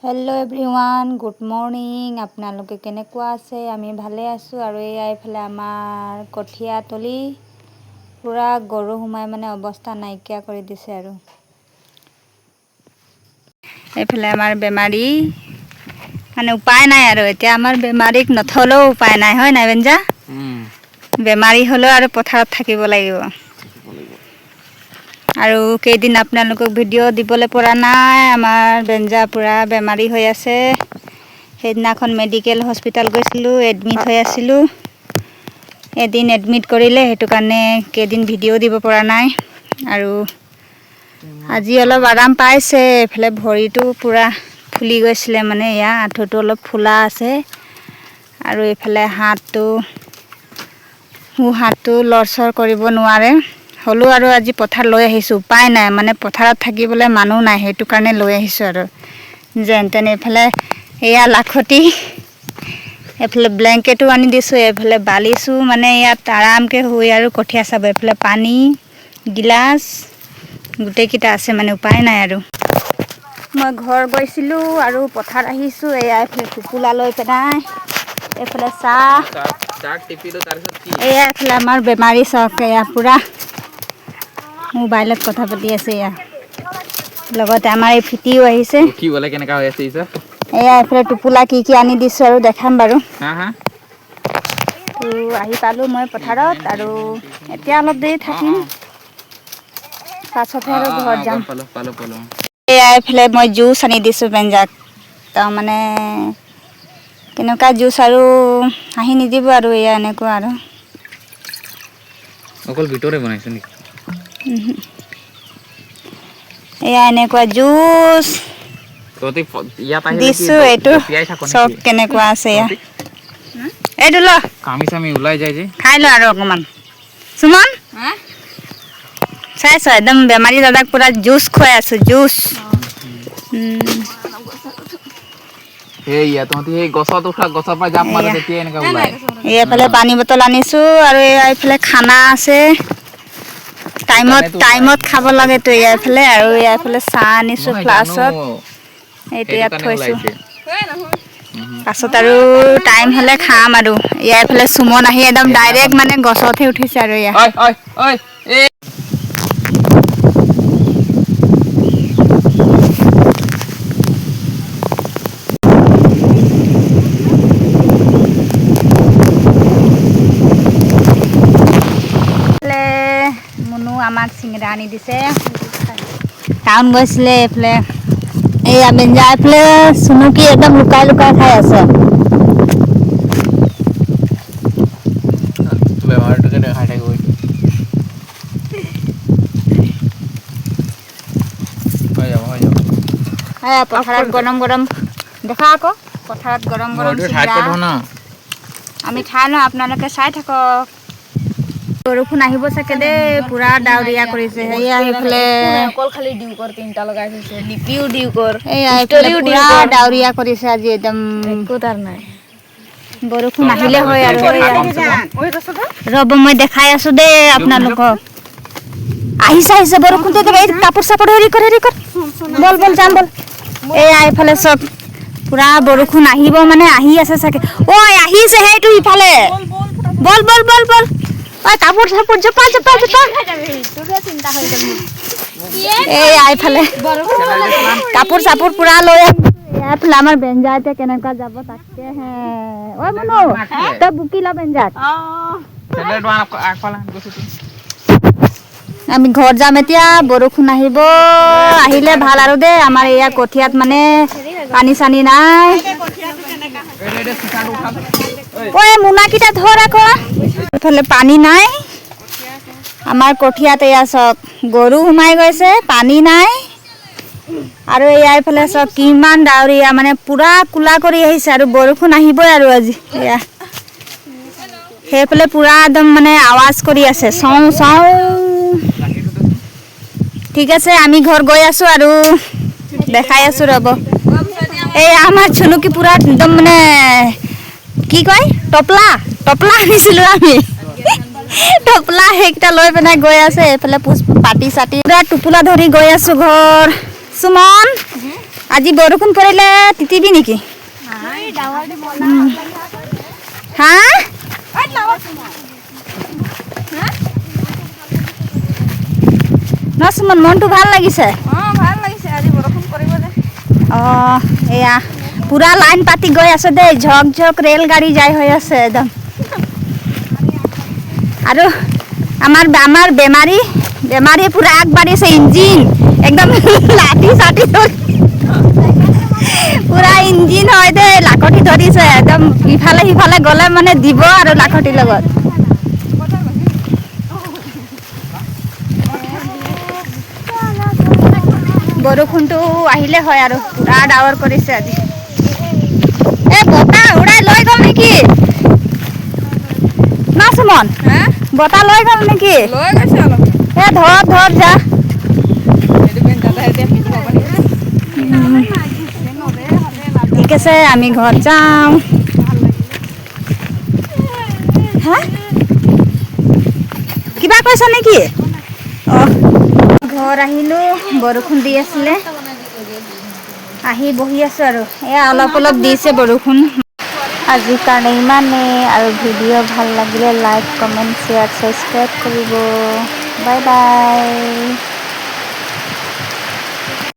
Hello' everyone, good morning. আপোনালোকে কেনেকুৱা আছে? আমি ভালে আছোঁ। আৰু এয়া এইফালে আমাৰ কঠীয়া তলি পূৰা গৰু সোমাই মানে অৱস্থা নাইকিয়া কৰি দিছে। আৰু এইফালে আমাৰ বেমাৰী, মানে উপায় নাই আৰু এতিয়া আমাৰ বেমাৰীক নথলেও উপায় নাই, হয় নাই বেঞ্জা? বেমাৰী হ'লেও আৰু পথাৰত থাকিব লাগিব। আৰু কেইদিন আপোনালোকক ভিডিঅ' দিবলৈ পৰা নাই, আমাৰ বেঞ্জা পূৰা বেমাৰী হৈ আছে। সেইদিনাখন মেডিকেল হস্পিটেল গৈছিলোঁ, এডমিট হৈ আছিলোঁ। এদিন এডমিট কৰিলে, সেইটো কাৰণে কেইদিন ভিডিঅ' দিব পৰা নাই। আৰু আজি অলপ আৰাম পাইছে। এইফালে ভৰিটো পূৰা ফুলি গৈছিলে, মানে এয়া আঁঠুটো অলপ ফুলা আছে। আৰু এইফালে হাতটো, সোঁ হাতটো লৰচৰ কৰিব নোৱাৰে। হ'লেও আৰু আজি পথাৰ লৈ আহিছোঁ, উপায় নাই, মানে পথাৰত থাকিবলৈ মানুহ নাই, সেইটো কাৰণে লৈ আহিছোঁ আৰু যেন তেন। এইফালে এয়া লাখতি, এইফালে ব্লেংকেটো আনি দিছোঁ, এইফালে বালিছোঁ, মানে ইয়াত আৰামকৈ শুই আৰু কঠীয়া চাব। এইফালে পানী গিলাচ গোটেইকেইটা আছে, মানে উপায় নাই। আৰু মই ঘৰ গৈছিলোঁ আৰু পথাৰ আহিছোঁ। এয়া এইফালে টোপোলা লৈ পেলাই, এইফালে চাহ, এয়া এইফালে আমাৰ বেমাৰী চাওক, এয়া পূৰা মোবাইলত কথা পাতি আছে। এয়া লগতে আমাৰ এই ফিটিও আহিছে। এয়া এইফালে টোপোলা কি কি আনি দিছোঁ আৰু দেখাম বাৰু। তো আহি পালোঁ মই পথাৰত আৰু এতিয়া অলপ দেৰি থাকিম, পাছতহে আৰু ঘৰত যাম। এয়া এইফালে মই জুচ আনি দিছোঁ বেঞ্জাক, তাৰমানে কেনেকুৱা জুচ আৰু হাঁহি নিদিব আৰু, এয়া এনেকুৱা আৰু। অকল ভিতৰে বনাইছে নেকি? এয়া এনেকুৱা জুচ দিছোঁ। এইটো চব কেনেকুৱা আছে এয়া, এইটো ল, কামি চামি ওলাই যায় যে, খাই ল আৰু অকণমান। সুমন চাইছ, একদম বেমাৰী দাদাক পূৰা জুচ খুৱাই আছোঁ, জুচ। এইফালে পানী বটল আনিছোঁ আৰু এইফালে খানা আছে, টাইমত টাইমত খাব লাগেতো। এইফালে আৰু এইফালে চাহ আনিছোঁ ফ্লাছত, এইটো ইয়াত থৈছোঁ, পাছত আৰু টাইম হ'লে খাম। আৰু ইয়াৰফালে সুমন আহি একদম ডাইৰেক্ট মানে গছতহে উঠিছে। আৰু এয়া মুনু আমাক চিঙৰা আনি দিছে, টাউন গৈছিলে। এইফালে এইয়া বেঞ্জা, এইফালে চুনুকি একদম লুকাই লুকাই খাই আছে। পথাৰত গৰম গৰম দেখা আকৌ, পথাৰত গৰম গৰম চিঙৰা আমি খাই লওঁ, আপোনালোকে চাই থাকক। বৰষুণ আহিব চাগে দেই, পুৰা ডাৱৰীয়া কৰিছে। সেয়া সেইফালে অকল খালি ডিউকৰ তিনটা লগাই থৈছে, ডিপিও ডিউকৰ, এয়া এইফালে পুৰা ডাৱৰীয়া কৰিছে আজি একদম, একো তাৰ নাই। বৰষুণ আহিলে হয় আৰু। ৰ'ব মই দেখাই আছো দেই আপোনালোকক। আহিছে আহিছে বৰষুণ, এই কাপোৰ চাপোৰ হেৰি কৰ, হেৰি কৰ, বল বল যাম বল। এয়া এইফালে চব পুৰা বৰষুণ আহিব, মানে আহি আছে চাগে। ঐ আহিছে সেইটো ইফালে, বল বল বল বল। ঐ কাপোৰ চাপোৰ জপা জপা জপা। এই এইফালে কাপোৰ চাপোৰ পুৰা লৈ এইফালে আমাৰ বেঞ্জা এতিয়া কেনেকুৱা যাব তাকেহে। ঐ মুনু তই বুকি ল বেঞ্জাক। আমি ঘৰত যাম এতিয়া, বৰষুণ আহিব, আহিলে ভাল আৰু দেই। আমাৰ এয়া কঠীয়াত মানে পানী চানী নাই। ঐ মোনাকেইটা ধৰ আকৌ, এইফালে পানী নাই আমাৰ কঠীয়াত। এয়া চব গৰু সোমাই গৈছে, পানী নাই। আৰু এয়া এইফালে চব কিমান ডাৱৰীয়া, মানে পুৰা কোলা কৰি আহিছে আৰু বৰষুণ আহিবই আৰু আজি। এয়া সেইফালে পুৰা একদম মানে আৱাজ কৰি আছে, চাওঁ চাওঁ। ঠিক আছে, আমি ঘৰ গৈ আছোঁ আৰু দেখাই আছোঁ ৰ'ব। এই আমাৰ চুনুকি পুৰা একদম মানে কি কয়, টপলা টপলা আনিছিলোঁ আমি, টপলা সেইকেইটা লৈ পেলাই গৈ আছে। এইফালে পাতি চাতি পুৰা টোপোলা ধৰি গৈ আছোঁ ঘৰ। সুমন আজি বৰষুণ পৰিলে তিতিবি নেকি? হা, ন সুমন, মনটো ভাল লাগিছে? অঁ, ভাল লাগিছে। আজি বৰষুণ পৰিব দে। অঁ, এয়া পুৰা লাইন পাতি গৈ আছে দেই। ঝক ঝক ৰেল গাড়ী যাই হৈ আছে একদম। আৰু আমাৰ বেমাৰী পুৰা আগবাঢ়িছে। ইঞ্জিন একদম লাঠি চাঠি ধৰি পুৰা ইঞ্জিন হয় দেই। লাখটি ধৰিছে একদম, ইফালে সিফালে গ'লে মানে দিব আৰু লাখটিৰ লগত। বৰষুণটো আহিলে হয় আৰু, পুৰা ডাৱৰ কৰিছে আজি। এ, বতাহ উৰাই লৈ গ'ল নেকি না সুমন? হা? বতাহ লৈ গ'ল নেকি? লৈ গৈছে অলপ। এ, ধৰ ধৰ, যা। সেইটো বেঞ্জাতে এতিয়া পিন্ধিব পাৰিব। ঠিক আছে, আমি ঘৰত যাওঁ। হা, কিবা কৈছ নেকি? অঁ, ঘৰ আহিলোঁ। বৰষুণ দি আছিলে, আহি বহি আছোঁ আৰু। এয়া অলপ অলপ দিছে বৰষুণ। আজিৰ কাৰণে ইমানেই আৰু। ভিডিঅ' ভাল লাগিলে লাইক, কমেণ্ট, শ্বেয়াৰ, ছাবস্ক্ৰাইব কৰিব। Bye bye.